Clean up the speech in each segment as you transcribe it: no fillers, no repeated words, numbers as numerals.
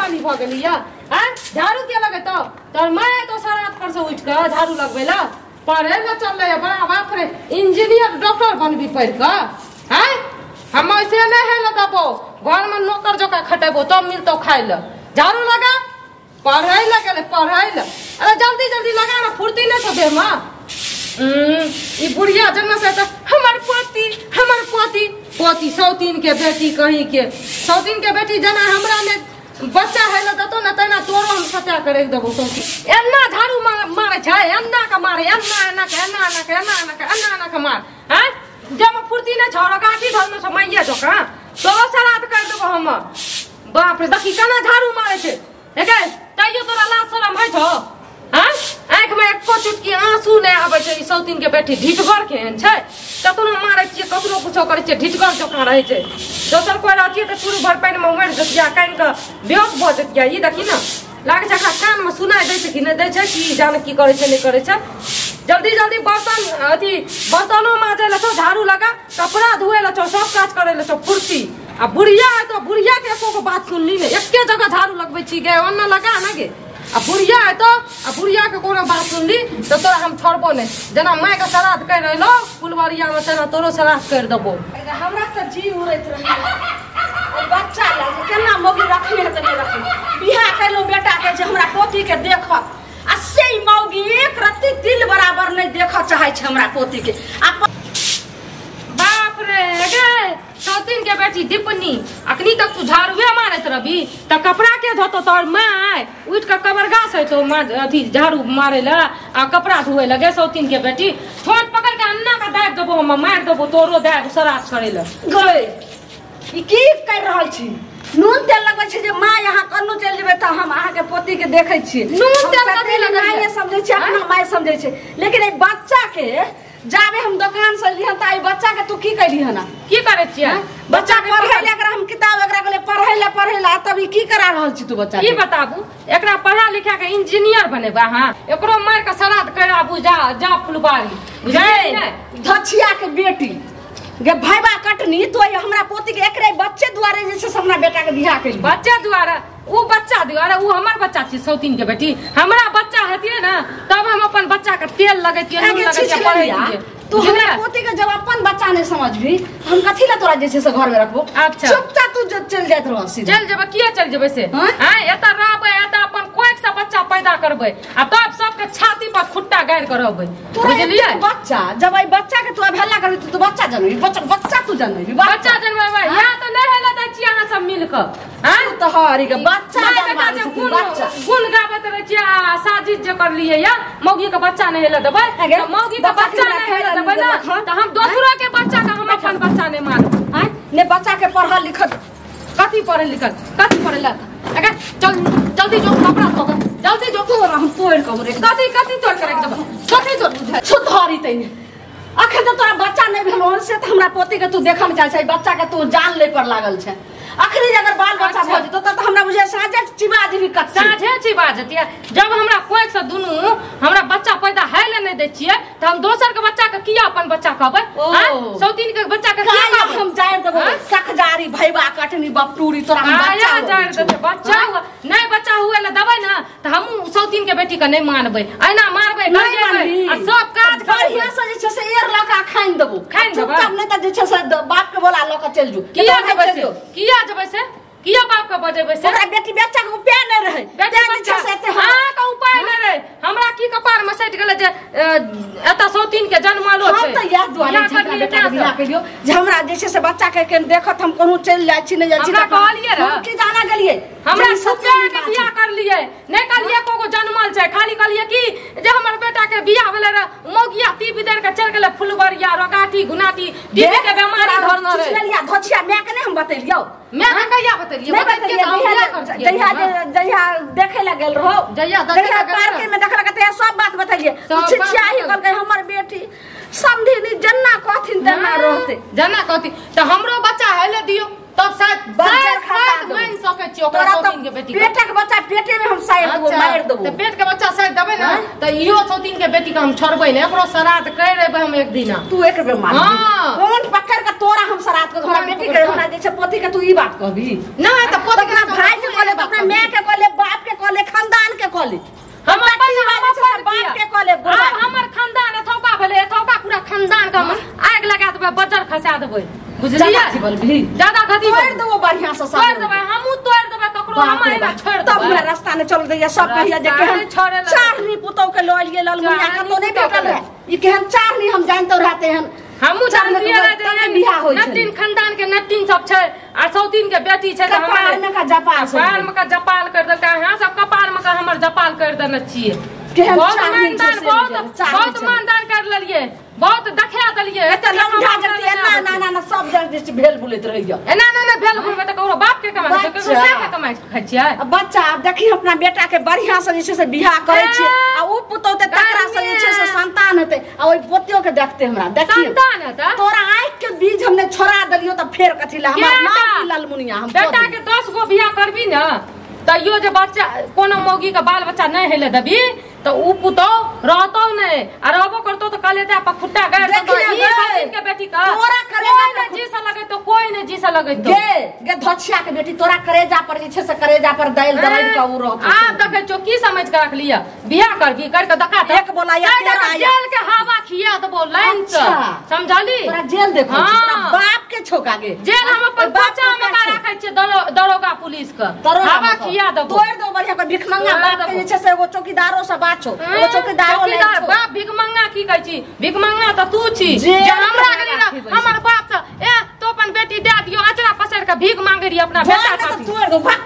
वाली भ गेली या हैं झाड़ू के लगेतो तोर my तो सरात पर से उठ के झाड़ू लगबेला पढ़े ल चलले बड़ा बाप रे इंजीनियर डॉक्टर बनबी पढ़ के हैं हम ऐसे नहीं है लगबो घर में नौकर जका खटेबो तब मिलतो खाइ ल झाड़ू लगा पढ़ाई ल गेले पढ़ाई ल अरे जल्दी जल्दी लगा ना फुर्ती नहीं छो देह में ई बुढ़िया जन्म से त हमर पोती पोती सौतीन के बेटी कहीं के सौतीन के बेटी जना हमरा ने बच्चा है ल दतो न तना तोरो हम सत्या करे देबो सौती एन्ना झाड़ू मारे छै एन्ना के मारे एन्ना एन्ना के एन्ना एन्ना के एन्ना एन्ना के एन्ना एन्ना के मार हैं जब फुर्ती न छौ गाठी धरने छ मैया जका तोरो सरात कर देबो हम बाप रे देखी केना झाड़ू मारे छै एके तैयो तोरा लाज शरम है छौ हैं आँख में एको चुटकी आंसू नहीं आबै छै ई सौतीन के बेटी ढिठगर केहन छै कतनो मारै छियै कतनो कुछो करै छियै ढिठगर जकाँ रहै छै दोसर कोइ रहतियै तऽ चूरू भर पानि मे मरि जतियै कानि कऽ बेहोश भऽ जतियै ई देखी ने लागै छै एकरा कान मे सुनाइ दै छै कि नहि दै छै कि जाने की करै छै नहि करै छै जल्दी जल्दी बर्तन अथी बर्तनो माजै लए छौ झाड़ू लगा कपड़ा धोए लए छौ सब काज करै लए छौ फुर्ती आ बुढ़िया है तो बुढ़िया के एको गो बात सुनली ने एके जगह झाड़ू लगबै छी गे ओन्ने लगा ने गे आ बुढ़िया है तो आ बुढ़िया के कोनो बात सुनली तो तोरा हम छोड़बो नहीं जेना माय के श्राद्ध कर रहलो फुलवरिया में तेना तोरो श्राद्ध कर देबो हमरा से जी उड़ैत रहे बच्चा ला केना मौगी रखने है त नहीं रखने बियाह कैलो बेटा के जे हमरा पोती के देखत आ से मौगी एक रत्ती तिल बराबर नहीं देखऽ चाहै छै हमरा पोती के आ बाप रे गे सौतीन के बेटी दीपनी अखनी तक तू झाड़ुए मारैत रहबी त कपड़ा के धोतो तोर my उठ के कबरगास हेतो माँ अथी झाड़ू मारे ला आ कपड़ा धोए लगे सौतीन के बेटी ठोंठ पकड़ के अन्ना के दाबि देबो हम मारि देबो तोरो दाबि सराप करे ला गए ई की कर रहल छी नून तेल लगबै छै जे माँ यहाँ कन्नू चलि जेबै तऽ हम अहाँके पोती के देखै छियै नून तेल कथी लगै माय समझै छियै अपना माय समझै छै लेकिन एहि बच्चा के जाबे हम दुकान से लिहन त ई बच्चा के तू की कैली हन की करै छियै बच्चा के पढ़ै ले एकरा हम किताब एकरा कहले पढ़ै ला तब ई की करा रहल छी तू बच्चा की बताबू एकरा पढ़ा लिखा के इंजीनियर बनेबा हां एकरो मार के श्राद्ध कराबू जा जा फुलबारी बुझै धछिया के बेटी गे भाईबा कटनी तो हमरा पोती के एकरे बच्चे दुआरे जे छै से हमरा बेटा के बियाह कैली बच्चे दुआरे उ बच्चा दुआरे उ हमर बच्चा छी सौतीन के बेटी हमरा बच्चा हेतिए ना तब हम अपन बच्चा के तेल लगैतिए नून लगैतिए पढ़ैतिए तू हमरा पोती के जब अपन बच्चा नहीं समझबी हम कथी ला तोरा जे छै से घर में रखबो चुपचाप तू चल जाइत रह सीधा चल जेबै किया चल जेबै से हां एता रहबै एता अपन कोइक से बच्चा पैदा करबै आ तब सबके छाती पर खुट्टा गाड़ि के रहबै बुझलियै बच्चा जब आई बच्चा के तू अवहेलना करबी तू बच्चा जनबी बच्चा बच्चा तू जनबी बच्चा जनबेबै या त नहीं हेला दै छी अहाँ सब मिल के हां त हरी के बच्चा जनबा बच्चा गुण गाबत रहै छी आ साजिश जे करलियै या मौगी के बच्चा नहीं हेला देबै मौगी के बच्चा नहीं हेला देबै ना त हम दोसरो के बच्चा के हम अपन बच्चा नहीं मानब हैं ने बच्चा के पढ़ल लिखल कथी पढ़ल लिखल कथी पढ़ल अगर चल जल्दी जो कपड़ा धो जल्दी जो तोरा हम तोड़ के रे कथी कथी तोड़ के रख देब कथी तोड़ छुतहरी तैने अखन त तोरा बच्चा नहीं भेलो से त हमरा पोती के तू देखल चाहे छै बच्चा के तू जान ले पर लागल छै अखनी अगर बाल बच्चा भ जेतो त हमरा बुझे साँझे चिबा जेबी कच्ची साँझे चिबा जतिया जब हमरा कोइक से दुनू हमरा बच्चा पैदा है ले नहीं दै छियै त हम दोसर के बच्चा के किया अपन बच्चा कहबै हां सौतीन के बच्चा के किया कहबै हम जाय देबो सखजारी भैबा कटनी बपटूरी तोरा हम बच्चा जाय देते बच्चा नहीं बच्चा हुए ले देबै ना त हम सौतीन के बेटी के नहीं मानबै ऐना मारबै नहीं आ सब काज बढ़िया से जे छै से एर लका खाइन देबो खाइन देबो चुपचाप नहीं त जे छै से बाप के बोला लका चल जो किया जेबै से किया जेबै से किया बाप के बजेबै से ओकरा बेटी बच्चा के उपाय नहीं रहे बेटी बच्चा हां के उपाय नहीं रहे हमरा की कपार में सटि गेलै जे एता सौतीन के जन्मलो छै हम त याद दुआरे बेटा के बियाह करियो जे हमरा जे छै से बच्चा के केन देखत हम कहूं चलि जाइ छी नहीं जाइ छी हमरा कहलियै रह हम की जाना गेलियै हमरा सुते के बियाह कर लियै नहीं कहलियै कोगो जन्मल छै खाली कहलियै कि जे हमर बेटा के बियाह भेलै रह मौगिया ती बिदर के चल गेलै फुलबरिया रोगाटी गुनाटी टीबी के बीमारी धरने रहे सुनलिया धछिया my के नहीं हम बतेलियौ my के कहिया बतेलियै बतेलियै जहिया जहिया देखे ला गेल रहो जहिया देखे ला पार्क में देखलक त सब बात बतेलियै छिछियाही कहलकै हमर बेटी समधिनी जन्ना कहथिन तेना रहते जन्ना कहथिन त हमरो बच्चा हेले दियो तब शायद शायद मान सकै छी ओकरा सौतीन के बेटी पेट के बच्चा पेटे में हम शायद देबो मारि देबो त पेट के बच्चा शायद देबै ना त इहो सौतीन के बेटी के हम छोड़बै नै एकरो श्राद्ध कर लेबै हम एक दिना तू एक बेर मार कोन पकड़ के तोरा हम सरात के हमरा बेटी के हमरा जे छै पोती के तू ई बात कहबी ना त पोती के भाई के कहले अपना माय के कहले बाप के कहले खानदान के कहले हम अपन बाप के कहले हमर खानदान एथौका भेले एथौका पूरा खानदान के हम आग लगा देबै बजर खसा देबै बुझलियै ज्यादा गति तोड़ देबो बढ़िया से तोड़ देबै हमहु तोड़ देबै ककरो हम एना छोड़ देबै तब हमरा रास्ता ने चल दैया सब कहिया जे केहन चारनी पुतौ के ल एलियै ललमुनिया कतौ नहीं भेटल रहे ई केहन चारनी हम जानतो रहते हन हमहु जानतियै रहे बियाह होय छै नटीन खानदान के नटीन सब छै आ सौतीन के बेटी छै त कपार में का जपाल कपार में का जपाल कर देलकै अहाँ सब कपार में का हमर जपाल कर देने छियै केहन बहुत चारनी मानदान बहुत बहुत मानदान कर लेलियै बहुत देखा देलियै एते लौंडा जति एना ना ना ना सब जग जे भेल बुलैत रहैया एना ना ना भेल बुलबै त ककरो बाप के कमाइ छै ककरो सास के कमाइ खाइ छियै आ बच्चा आब देखी अपना बेटा के बढ़िया से जे छै से बियाह करै छियै आ उ पुतौ ते तकरा से जे छै से संतान हेतै आ ओइ पोतियो के देखते हमरा देखी संतान हेतै तोरा आँख के बीज हमने छोड़ा देलियो त फेर कथी ला हमर नाम की ललमुनिया हम बेटा के 10 गो बियाह करबी ना तैयो जे बच्चा कोनो मौगी के बाल बच्चा नहीं हेले देबी त उ पुतौ रहतौ नहीं आ रहबो करतौ त कलेजा पर खुट्टा गाड़ देतौ ई सब के बेटी का तोरा करेजा कोई नहीं जी से लगैतो कोई नहीं जी से लगैतो गे गे धछिया के बेटी तोरा करेजा पर जे छै से करेजा पर दाइल दरद के उ रहतौ आब देखै छौ की समझ के रख लिया बियाह करबी कर के देखा त एक बोला या तेरा जेल के हवा खिया देबो लाइन से समझली तोरा जेल देखो तोरा बाप के छोका गे जेल हम अपन बच्चा में का राखै छियै दरोगा पुलिस के हवा खिया देबो तोड़ दो बढ़िया पर भिखमंगा बाप के जे छै से एगो चौकीदारो से बात छौ एगो चौकीदारो ले चौकीदार बाप भिखमंगा की कहै छी भिखमंगा त तू छी जे हमरा गेली ना हमर बाप से ए तो अपन बेटी दे दियो अचरा पसर के भीख मांगे रही अपना बेटा खातिर तोड़ दो भाग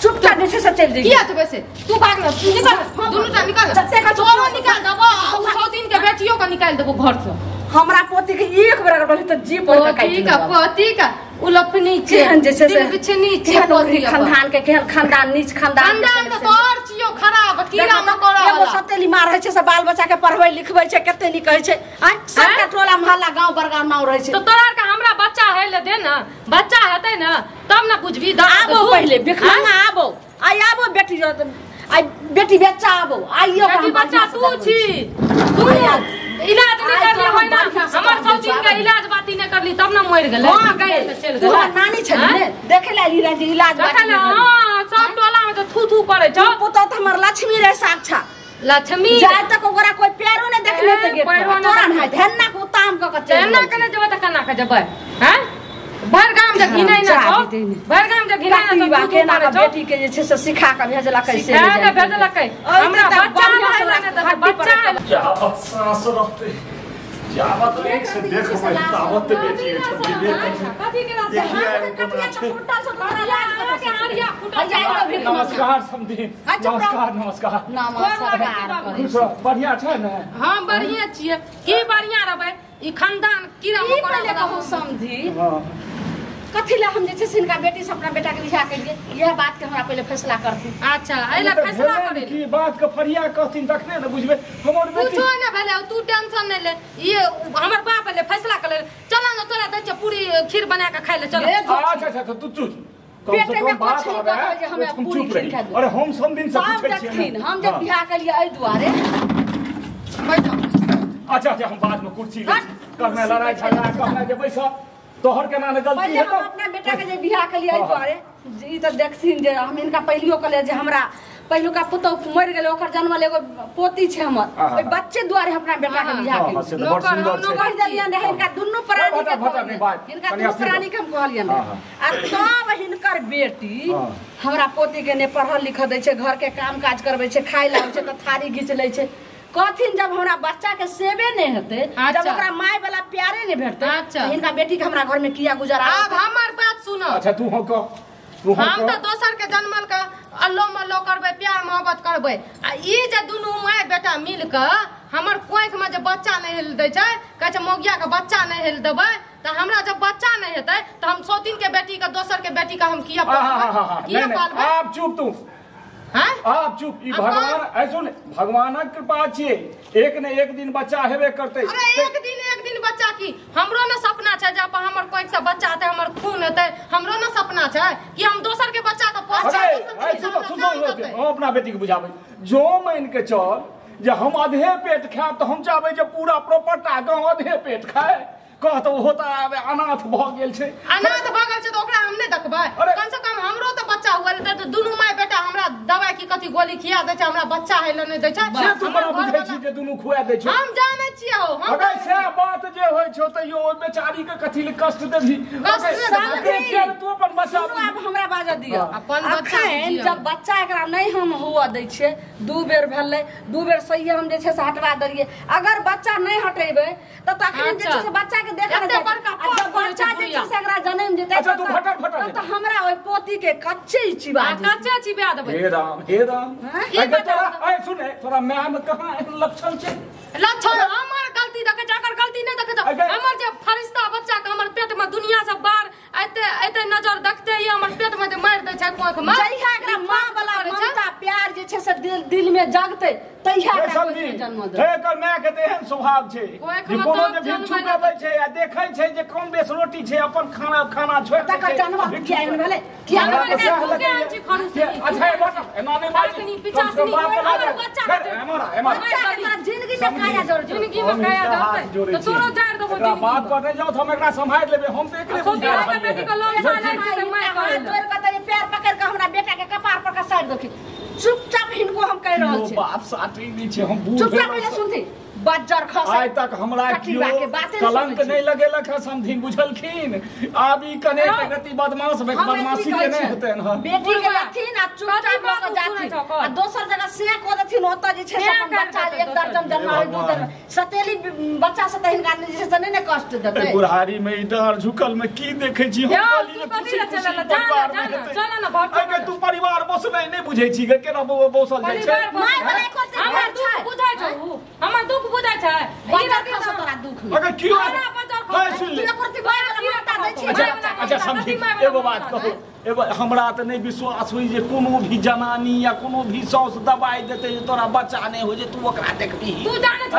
चुपचाप जे छै से चल जइयो किया तू वैसे तू भाग ना तू निकल दुनू टा निकल जते का तोरो निकाल देबो 100 दिन के बेटियो के निकाल देबो घर से हमरा पोती के एक बेर अगर बोली त जी पर के पोती का पोती का उलपनी छै केहन जे छै से दिल बिछनी छै पोती खानदान के केहन खानदान नीच खानदान खानदान त तोर छियो खराब कीड़ा मकोड़ा एगो सतेली मार रहै छै से बाल बच्चा के पढ़बै लिखबै छै कते नी कहै छै आ सबटा टोला मोहल्ला गांव बरगांव नाव रहै छै तो तोरा के हमरा बच्चा है ले दे ना बच्चा हेतै ना तब ना बुझबी आबो पहिले भिखमंगा आबो आई आबो बेटी आई बेटी बच्चा आबो आइयो बेटी बच्चा तू छी तू इलाज नहीं करली होय ना हमर सौतीन के इलाज बाती नहीं करली तब ना मर गेलै हां गए चल तू नानी छली ने देखे ला ली जे इलाज बाती हां सब टोला में तो थू थू करे छौ पुतौ त हमर लक्ष्मी रहे साक्षात लक्ष्मी जाय तक ओकरा कोई पैरो ने देखले त गेट तोरा न धन्ना के उताम क के चल ना केने जेबै त केना के जेबै हैं भर गाम जे घिनै ना छौ भर गाम जे घिनै ना तो केना के बेटी के जे छै से सिखा के भेजला कैसे सिखा के भेजलकै हमरा बच्चा है बच्चा जावत सास रहते जावत एक से देखबै तावत बेटी कथी के नमस्कार समधी नमस्कार नमस्कार नमस्कार बढ़िया छै ने हम बढ़िया छियै की बढ़िया रहबै ई खानदान कीड़ा मकोड़ा पहिले कहू समधी कथी ला हम जे छै से हिनका बेटी से अपना बेटा के बियाह करियै इएह बात के हमरा पहिले फैसला करथिन अच्छा एला फैसला करे की बात के फरिया कहथिन तखने ने बुझबै हमर बेटी कुछो ने भेलै तू टेंशन नै ले ये हमर बाप एले फैसला कर ले चल ना तोरा दै छै पूरी खीर बना के खाइ ले चल अच्छा अच्छा तू चुप कम से कम बात आवे हम पूरी खीर खा अरे हम सब दिन से पूछै छियै हम जब बियाह करियै एहि दुआरे बैठो अच्छा अच्छा हम बाद में कुर्सी ले करने लड़ाई झगड़ा करने जे बैस तोहर केना ने गलती पहिले हम अपना बेटा के जे बियाह कलियै एहि दुआरे ई त देखथिन जे हम इनका पहिलियो कहलियै जे हमरा पहिलुका पुतहु मरि गेलै ओकर जन्मल एगो पोती छै हमर ओहि बच्चे दुआरे हम अपना बेटा के बियाह केलियै कहि देलियनि रहै हिनका दुनू प्राणी के हिनका दुनू प्राणी के हम कहलियनि रहै आ तब हिनकर बेटी हमरा पोती के ने पढ़ल लिखल दै छै घर के काम काज करबै छै खाइ ला छै त थारी घीच लै छै कहथिन जब हमरा बच्चा के सेवे नहीं हेतै जब ओकरा my वाला प्यारे नहीं भेटतै त हिनका बेटी के हमरा घर में किया गुजारा आब हमर बात सुनो अच्छा तू हो कह तू हम त दोसर के जन्मल के अल्लो मल्लो करबै प्यार मोहब्बत करबै आ ई जे दुनू my बेटा मिल के हमर कोख में जे बच्चा नहीं हेल दै छै कहै छै मौगिया के बच्चा नहीं हेल देबै त हमरा जब बच्चा नहीं हेतै त हम सौतीन के बेटी के दोसर के बेटी के हम किया पोसबै किया पालबै आप चुप तू आप चुप ई भगवान ऐसो ने भगवानक कृपा छियै एक ने एक दिन बच्चा हेबे करतै अरे एक दिन बच्चा की हमरो ने सपना छै जे अपन हमर कोख से बच्चा हेतै हमर खून हेतै हमरो ने सपना छै कि हम दोसर के बच्चा के पोसबै अरे सुनो सुनो हम अपना बेटी के बुझाबै जो मान के चल जे हम आधे पेट खायब त हम चाहबै जे पूरा प्रॉपर गांव आधे पेट खाए कह त ओहो त आब अनाथ भ गेल छै। अनाथ भ गेल छै त ओकरा हम नै देखबै? कम से कम हमरो त बच्चा हुए त दुनू my बेटा हमरा दवाई की कथी गोली खिया दै छै, हमरा बच्चा है ल नै दै छै। से तू बड़ा बुझै छी जे दुनू खुआ दै छै। हम जानै छियै हो। हम अगर से बात जे होय छौ त यो ओइ बेचारी के कथी ले कष्ट देबही? तू अपन बच्चा आब हमरा बाजऽ दिअ। अपन बच्चा जब बच्चा एकरा नै हम हुआ दै छियै, 2 बेर भेलै, 2 बेर सही हम जे छै से हटवा देलियै। अगर बच्चा नै हटेबै त तखन जे छै से बच्चा के देखऽ नै जाय। बच्चा जे छै से एकरा जनम जेतै अच्छा तू फटर फटर त हमरा ओइ पोती के कच्चे चिबा कच्चे चिबा देबै। हे राम हे राम, अगे तोरा ए सुन, तोरा माय में कहां एहन लक्षण छै? लक्षण हमर गलती देखै छै, अगर गलती नै देखै छै हमर जे फरिश्ता बच्चा के हमर पेट में दुनिया से बाहर एते एते नजर देखते ही हमर पेट में जे मारि दै छै कोख में। जहिया एकरा मां वाला ममता प्यार जे छै से दिल दिल में जगतै तहिया एकरा कोख में जन्म देतै। एकर माय के त एहन स्वभाव छै जे कोनो जे भिक्षु अबै छै आ देखै छै जे कम बेस रोटी छै अपन खाना खाना छोड़ि दै तकर जन्म किया एहन भेलै? किया अच्छा एना नै बाजी, बच्चा के जिंदगी में काया जड़ जिंदगी में काया जड़तै त तोरो जाड़ देबो। जिंदगी बात पर नै जाउ त हम एकरा सम्हारि लेबै। हम त एकरे बुझा रहल बेटी के लोन तोड़ के त पैर पकड़ के हमरा बेटा के कपार पर के साइड देखी। चुपचाप हिनको हम कहि रहल छी। बाप साटी नै छै, हम बूढ़ चुपचाप पहिले सुनथि। बज्जर खस आइ तक हमरा कियो कलंक नै लगेलक है समथिंग, बुझलखिन? आब ई कने गति बदमाश बदमाशी के नै हेतैन। हां बेटी के लथिन आ चुपचाप लऽ के जाथिन आ दोसर जगह से कऽ देथिन। ओतऽ जे छै से अपन बच्चा एक दर्जन जन्मावे 2 दर्जन सतेली बच्चा से त हिनका जे छै से नै ने कष्ट देतै। बुढ़ारी में ई डर झुकल में की देखै छी हम? कहलियै खुशी खुशी परिवार में चल न घर। अगे तू परिवार बसनै नै बुझै छी गे, केना बसल जाइ छै? My वाला एको हमर दुख बुझै छौ, हमर दुख बुझै छै। बज्जर खस तोरा दुख में अगर कियो नहीं सुन ले। अच्छा समझी एगो बात कहू, एगो हमरा त नहीं विश्वास होई जे कोनो भी जनानी या कोनो भी साउस दवाई देतै जे तोरा बच्चा नहीं हो जे तू ओकरा देखबी। तू जानै छ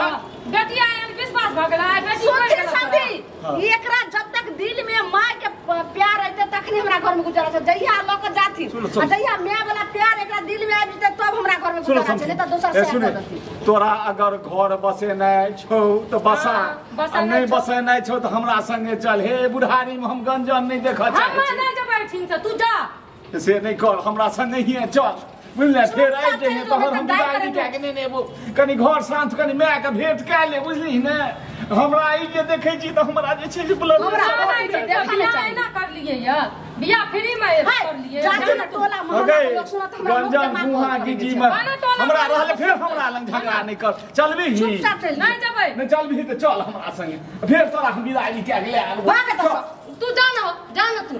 बेटिया एहन विश्वास भ गेलै बेटी मरि गेलै। समझी एकरा जब तक दिल में माय के प्यार रहते तखनी हमरा घर में गुजारा छै। जहिया ल के जाथि आ जहिया my वाला प्यार एकरा दिल में आबि जेतै तब हमरा घर में गुजारा छै, नहीं त दोसर से कर देती। तोरा अगर घर बसेनाइ छौ त बसा, आ नहीं बसेनाइ छौ त हमरा संगे चल। हे बुढ़ारी में हम गंजन नहीं देखऽ चाहै छी। हम नहीं जेबै ठिन से, तू जा। से नहीं कर, हमरा संगे ही चल, बुझले? फेर आबि जइहे तहन हम विदाई कए के नहि एबो। कनी घर शांत कनी my के भेंट कए ले, बुझली ने? हमरा ई जे देखै छी त हमरा जे छै से ब्लड बियाह एना कर लिए या बियाह फ्री में कर लिए। जाति न टोला मोहल्ला के लोग सुनत हमरा गंजन गुहा गिजी में हमरा रहले फेर हमरा लंग झगड़ा नहीं कर। चलबी ही चुपचाप चल नहीं जेबै। नहीं चलबी त चल हमरा संगे, फेर तोरा हम विदाई कए के ले आबो। तू जा न जा न तू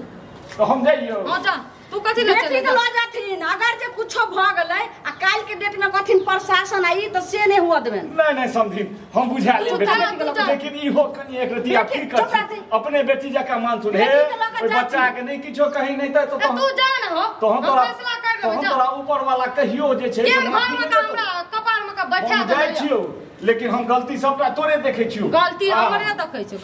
त हम जाइयो। हां जा, तू कथि ले बेटी के ल जाथिन। अगर जे कुछो भ गेलै आ काल के डेट में कथिन प्रशासन आई त से नहीं हुआ देबेन। नहीं नहीं समझी हम बुझा लेबै, लेकिन ई हो कनी एक रति आप की कर अपने बेटी जका मान सुन। हे ओइ बच्चा के नहीं किछो कही नहीं त तू जा न हो तो हम तोरा फैसला कर लेबै। हम तोरा ऊपर वाला कहियो जे छै से घर में हमरा कपार में के बैठा देबै। जाइ छियौ, लेकिन हम गलती सबटा तोरे देखै छियौ। गलती हमरे देखै छियौ।